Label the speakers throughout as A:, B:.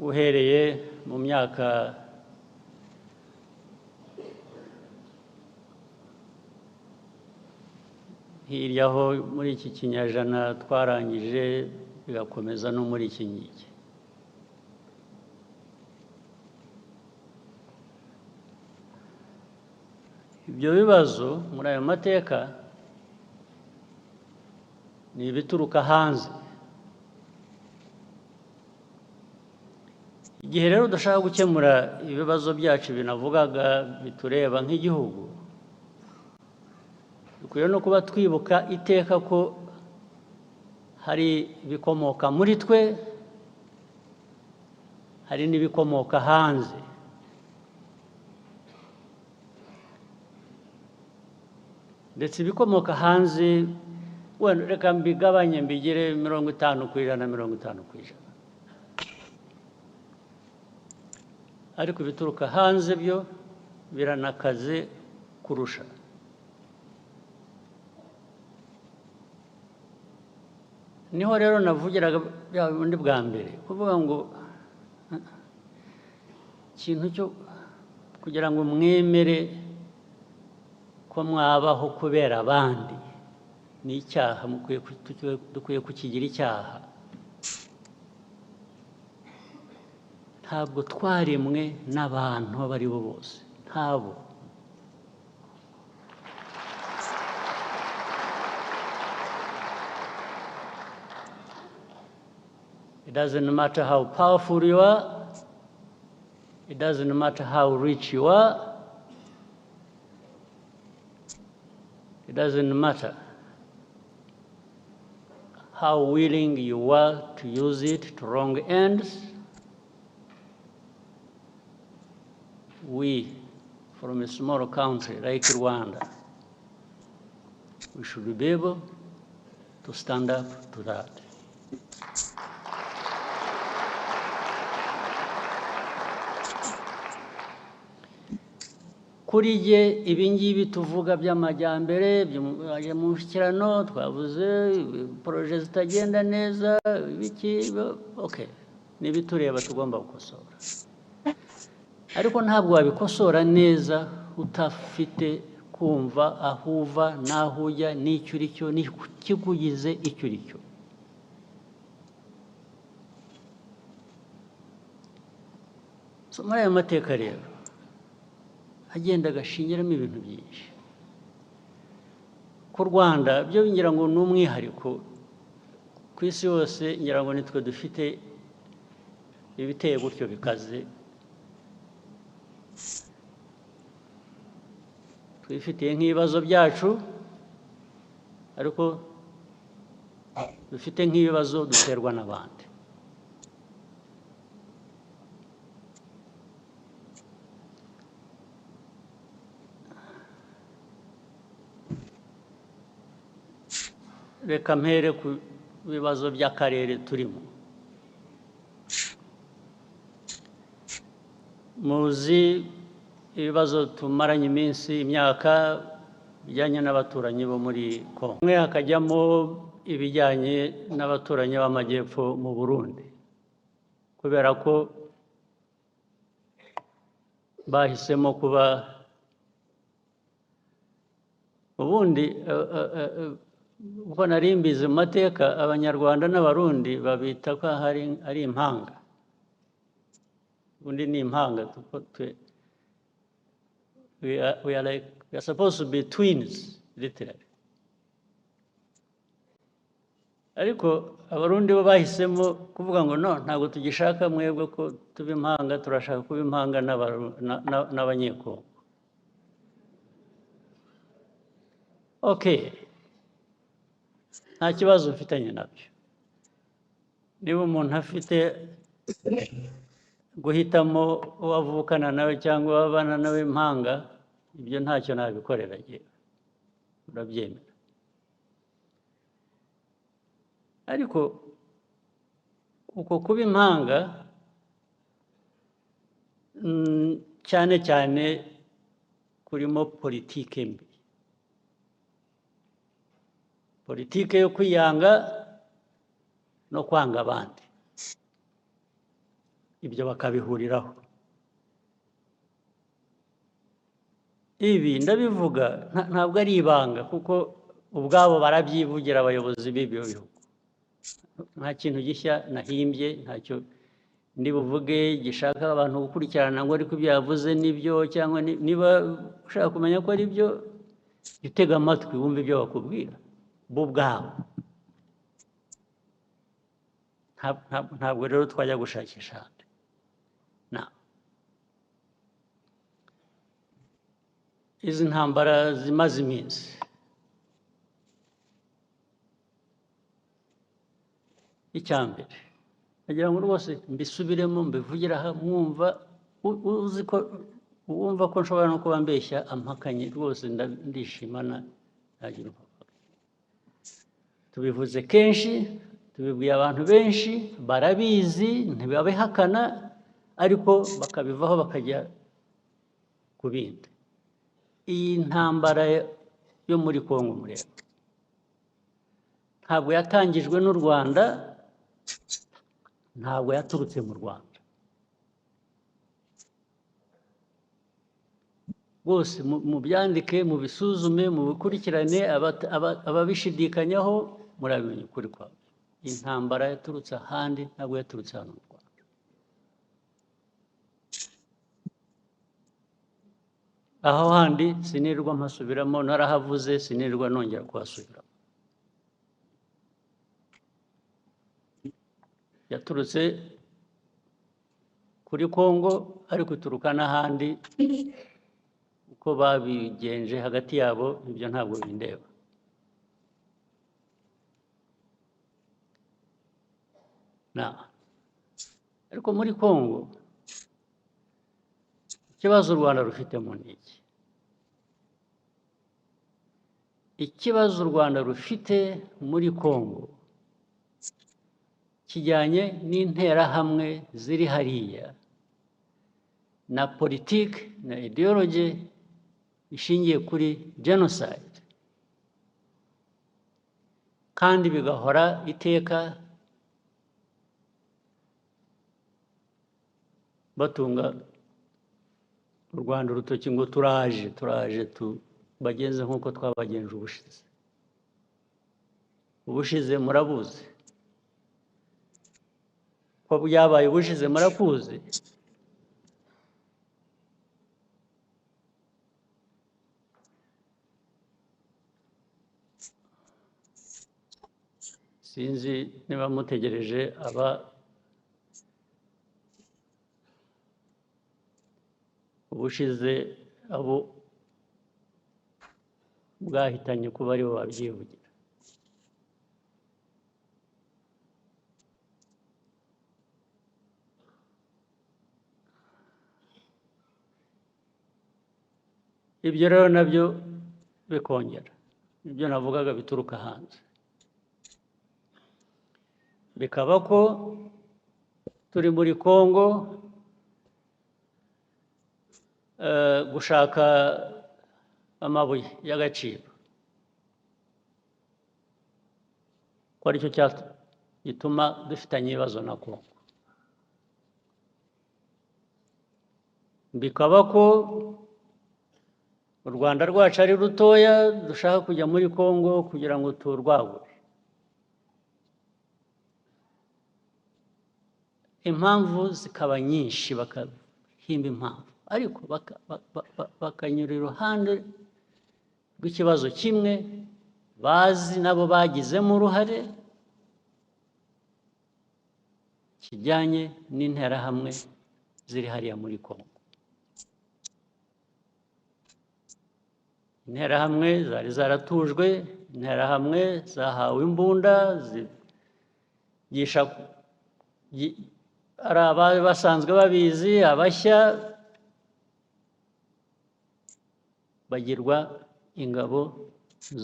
A: Uhereye mu myaka hirya aho muri iki kinyejana twarangije, bigakomeza no muri iki ngiki. Ibyo bibazo muri ayo mateka ni ibituruka hanze. Igihe rero dushaka gukemura ibibazo byacu binavugaga bitureba nk'igihugu, dukwiye no kuba twibuka iteka ko hari ibikomoka muri twe, hari n'ibikomoka hanze. Ndetse ibikomoka hanze wenda reka mbigabanye mbigire 50%, 50%, ariko ibituruka hanze byo biranakaze kurusha. Niho rero navugiraga bya bundi bwa mbere, kuvuga ngo ikintu cyo kugira ngo mwemere ko mwabaho kubera abandi ni icyaha, dukwiye kukigira icyaha. Ntabwo twaremwe n'abantu abo ari bo bose, ntabo. It doesn't matter how powerful you are, it doesn't matter how rich you are, it doesn't matter how willing you are to use it to wrong ends. We, from a small country like Rwanda, we should be able to stand up to that. Kuri jye ibi ngibi tuvuga by'amajyambere, mu mushyikirano twavuze poroje zitagenda neza, ibiki, okay, n'ibitureba tugomba gukosora. Ariko ntabwo wabikosora neza utafite kumva aho uva n'aho ujya n'icyo uri cyo n'ikikugize icyo uri cyo. So muri ayo mateka rero agenda agashingiramo ibintu byinshi. Ku Rwanda byo ngira ngo ni umwihariko ku isi yose, ngira ngo nitwe dufite ibiteye gutyo bikaze. Twifitiye nk'ibibazo byacu, ariko dufite nk'ibibazo duterwa n'abandi. Reka mpere ku bibazo by'akarere turimo. Muzi ibibazo tumaranye iminsi, imyaka, bijyanye n'abaturanyi bo muri Kongo. Mwe hakajyamo ibijyanye n'abaturanyi b'amajyepfo mu Burundi, kubera ko bahisemo kuba ubundi uko nari mbizi mu mateka, Abanyarwanda n'Abarundi babita ko ari impanga. Ubundi ni impanga, kuko twe we are supposed to be twins literally. Ariko Abarundi bo bahisemo kuvuga ngo no, ntabwo tugishaka mwebwe ko tuba impanga, turashaka kuba impanga n'Abanyekongo. Okay, nta kibazo mfitanye nabyo. Niba umuntu afite guhitamo uwo avukana nawe cyangwa uwo abana nawe impanga, ibyo ntacyo nabikorera njyewe, urabyemera. Ariko uko kuba impanga, cyane cyane kurimo politike mbi, politike yo kwiyanga no kwanga abandi. Ibyo bakabihuriraho. Ibi ndabivuga ntabwo ari ibanga, kuko ubwabo barabyivugira abayobozi b'ibyo bihugu. Nta kintu gishya nahimbye, ntacyo ndi buvuge gishaka abantu gukurikirana ngo ariko ibyo yavuze nibyo, cyangwa niba ushaka kumenya ko ari byo, utega amatwi wumve ibyo bakubwira bo ubwabo. Ntabwo rero twajya gushakisha ahandi. Izi ntambara zimaze iminsi, icya mbere nagira ngo rwose mbisubiremo, mbivugire aha, mwumva uzi ko wumva ko nshobora no kuba mbeshya ampakanye rwose, ndishimana ntagira uko. Tubivuze kenshi, tubibwiye abantu benshi, barabizi, ntibabihakana, ariko bakabivaho bakajya ku bindi. Iyi ntambara yo muri Kongo mureba ntabwo yatangijwe n'u Rwanda, ntabwo yaturutse mu Rwanda. Bose mubyandike, mubisuzume, mubikurikirane, ababishidikanyaho murabimenya ukuri kwabo. Intambara yaturutse ahandi, ntabwo yaturutse hano mu Rwanda. Aho handi sinirwa mpasubiramo, narahavuze, sinirwa nongera kuhasubiramo. Yaturutse kuri Kongo, ariko ituruka n'ahandi, uko babigenje hagati yabo ibyo ntabwo bindeba. Ariko muri Kongo ikibazo u Rwanda rufitemo ni iki? Ikibazo u Rwanda rufite muri Kongo kijyanye n'interahamwe ziri hariya, na politiki na ideology ishingiye kuri genocide, kandi bigahora iteka batunga u Rwanda urutoki ngo turaje, turaje tubagenze nk'uko twabagenje ubushize. Ubushize murabuzi ko byabaye, ubushize murakuzi. Sinzi niba mutegereje aba ubushize abo bwahitanye kuba aribo babyivugira. Ibyo rero nabyo bikongera ibyo navugaga bituruka hanze, bikaba ko turi muri Kongo gushaka amabuye y'agaciro, ko aricyo gituma dufitanye ibibazo na Kongo. Bikaba ko u Rwanda rwacu ari rutoya, dushaka kujya muri Kongo kugira ngo turwagure. Impamvu zikaba nyinshi, bakahimba impamvu, ariko bakanyura iruhande rw'ikibazo kimwe bazi nabo bagizemo uruhare, kijyanye n'interahamwe ziri hariya muri Kongo. Interahamwe zari zaratujwe, interahamwe zahawe imbunda, zigisha ari abari basanzwe babizi, abashya bagirwa ingabo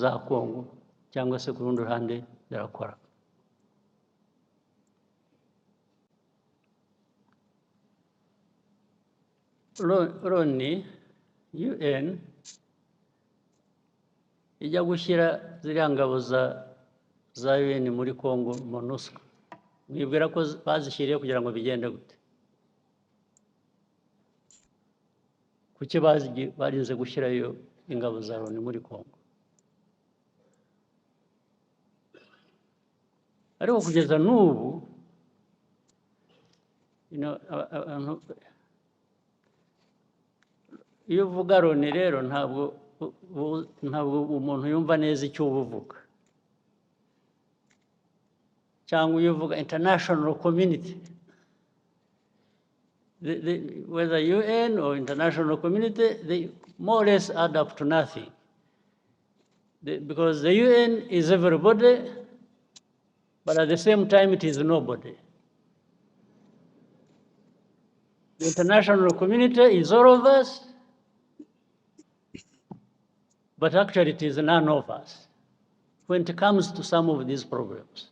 A: za Kongo, cyangwa se ku rundi ruhande zirakora. Loni, UN ijya gushyira ziriya ngabo za UN muri Kongo, MONUSCO, mwibwira ko bazishyiriye kugira ngo bigende gute? Kuki barinze gushyirayo ingabo za Loni muri Congo? Ariko kugeza n'ubu, abantu, iyo uvuga Loni rero, ntabwo umuntu yumva neza icyo uba uvuga, cyangwa iyo uvuga international community, whether UN or international community, they more or less add up to nothing. Because the UN is everybody, but at the same time it is nobody. The international community is all of us, but actually it is none of us when it comes to some of these problems.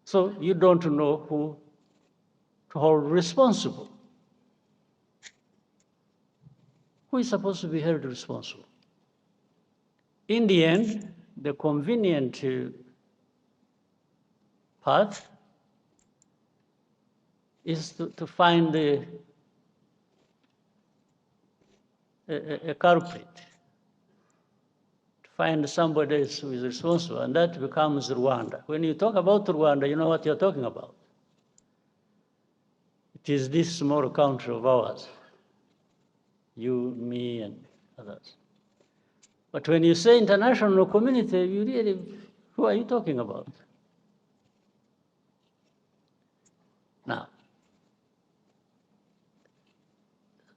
A: So you don't know who to hold responsible. Who is supposed to be held responsible? In the end, the convenient path is to find a culprit, to find somebody else who is responsible, and that becomes Rwanda. When you talk about Rwanda, you know what you're talking about. It is this small country of ours, you, me, and others. But when you say international community, you really, who are you talking about? Now,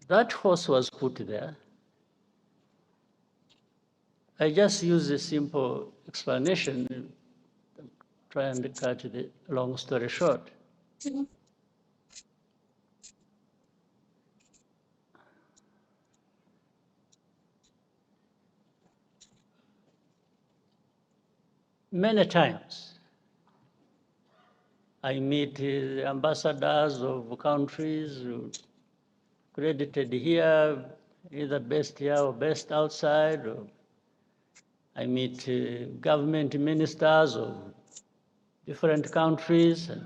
A: that force was put there. I just use a simple explanation, try and cut the long story short. Many times, I meet ambassadors of countries credited here, either best here or best outside. Or I meet government ministers of different countries. And